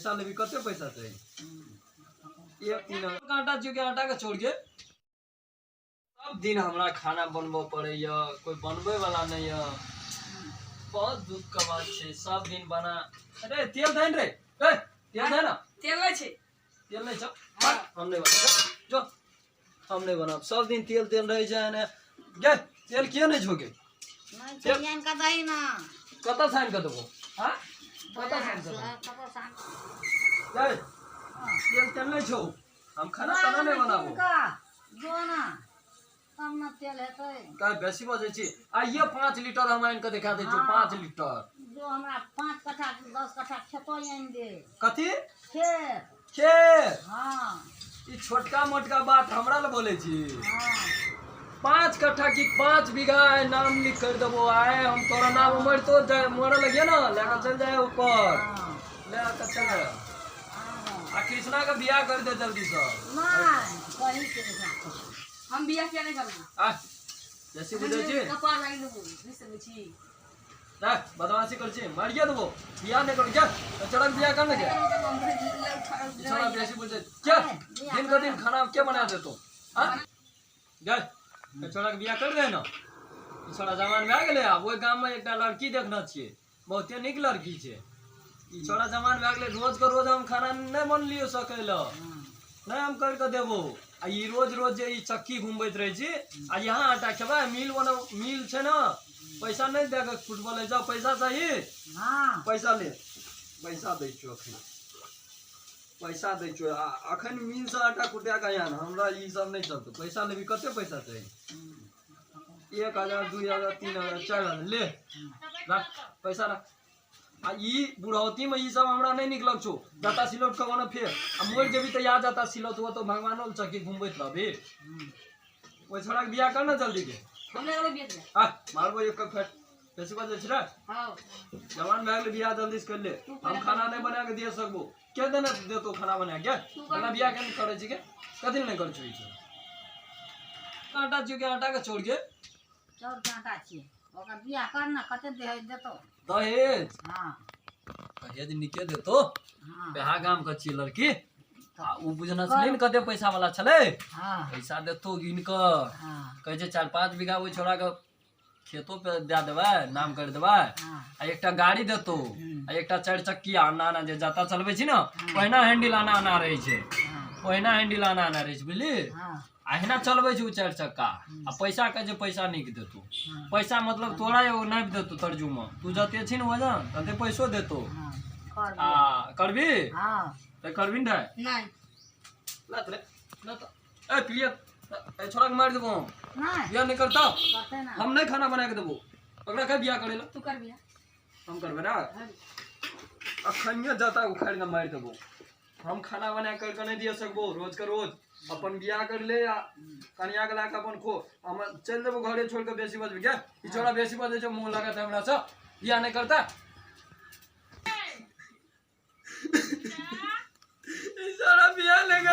पैसा लेबी कते पैसा चाही एक तीन हजार आटा छियो के आटा के छोड़ के सब दिन हमरा खाना बनबऽ पड़ैया कोई बनबै वाला नहीं है बहुत दुख के बात छै सब दिन बना अरे तेल धन रे ए तेल धन ना तेल नहि छै तेल नहीं छौ हम नहीं बनाब जो हम नहीं बनाब सब दिन तेल तेल रहै छै एने गे तेल किया नहीं छौ गे नहि छै आनि कऽ दही ने कतऽ छानि कऽ देबो हाँ कतऽ छानि कऽ देबो कतऽ सान गे तेल तेल नहीं छौ हम खाना ताना नहीं बनाबो जो ना तब ने तेल हेतै का बेसी बजै छी आइए 5 लीटर हम आनि कऽ देखा दै छी 5 लीटर जो हमरा 5 कट्ठा 10 कट्ठा खेतो आनि दे कथी खेत खेत हाँ ई छोटका मोटका बात हमरा लए बोलै छी हाँ 5 कट्ठा की 5 बीघा आइ नाम लिख कर देबो आइ हम तोरा नाम मरतो जाए मरऽ लगिए ना लए कऽ चल जाए ऊपर हाँ लए कऽ चल जाए हाँ आ कृष्णा के बियाह कर दे जल्दी से नहि कही कृष्णा हम बियाह किया नहीं करबो आ जैसे बुझै छी कपार लागि देबो नहि समझै छी ना बदमाशी कर छी मार गया देबो बियाह नहीं कर क्या तो चढ़क बियाह कर ना क्या छोड़ा बेसी बुझे क्या दिन का दिन खाना क्या बना दे तो हाँ गए तो छोड़ा के बियाह कर दे ना ई छोड़ा जवान भए गेलै आब ओहि गाममे एकटा लड़की देखने छियै बहुते नीक लड़की छै ई छोड़ा जवान भए गेलै रोज के रोज हम खाना नहि बनलियो सकै लए नहि हम करि कऽ देबो आ ई रोज रोज जे ई चक्की घुमबैत रहै छी आ यहाँ आटा खेबै मिल बना मिल छै ने पैसा नहि दए कऽ फुटबॉल लए जाओ पैसा चाही हाँ पैसा ले पैसा दै छियौ अखन पैसा दै छियौ आ अखन मिलसँ आटा कुटा कऽ आन हमरा ई सब नहि चलतौ पैसा लेबी कते पैसा चाही 1000 2000 3000 4000 ले राख पैसा राख आ ई बुढ़ौती में ई सब हमरा नहीं निक लग छौ जाता सिलौट के बना फेर आ मरि जेबी तऽ या जाता सिलौट हुआ तो भगवानो लग चक्की घुमबैत रहबी ओहि छोड़ा के बियाह कर ना जल्दी के हम नहीं करबो बियाह आ मारबो एक कप फट बेसी बजै छै रे हाँ जवान भए गेलै बियाह जल्दी से कर ले हम खाना नहीं बना के दिए सकबो के देने देतो खाना बना के खाना बियाह के करै छी के कथी नहीं करै छी आटा छियो के आटा के छोड़ के चाउर के आटा छियै ओकर बियाह कर ने कते दहेज देतौ दहेज हाँ दहेज निके देतो हाँ बेहा गाम के छियै लड़की आ उ बुझना छलै ने कते पैसा वाला छलै हाँ पैसा देतो गिन कऽ हाँ कहै छै 4-5 बीघा ओहि छोड़ा के खेतो पे दए देबै नाम करि देबै हाँ आ एकटा गाड़ी देतो आ एकटा चारि चक्की आना आना जे जाता चलबै छी ने ओहिना हैंडल आना आना रहै छै हाँ ओहिना हैंडल आना आना रहै छै बुझली हाँ आ अहिना चलबै छै ओ चारि चक्का आ पैसा कहै छै पैसा नीक देतौ हाँ पैसा मतलब तोरा एगो नापि देतौ तरजूमे तू जते छी ने वजन तते पैसो देतौ हाँ कर आ करबी हाँ तऽ करबी ने नहीं लत रे लत ए प्रिय ए छोड़ा के मारि देबो हम नहीं बियाह नहीं करता करते ना हम नहीं खाना बना के देबो ओकरा कह बियाह करे ला तू कर बियाह हम करबे ना अखनियो जाता उखाड़ के मारि देबो हम खाना बना कर के नहीं दिए सकबो रोज के रोज अपन बियाह कर ले आ कनिया के लाके अपन खो हम चल देबो घरे छोड़ के बेसी बजबे क्या ई छोड़ा बेसी बजे छै मुंह लगत हमरा से बियाह नहीं करता ई सारा बियाह नहीं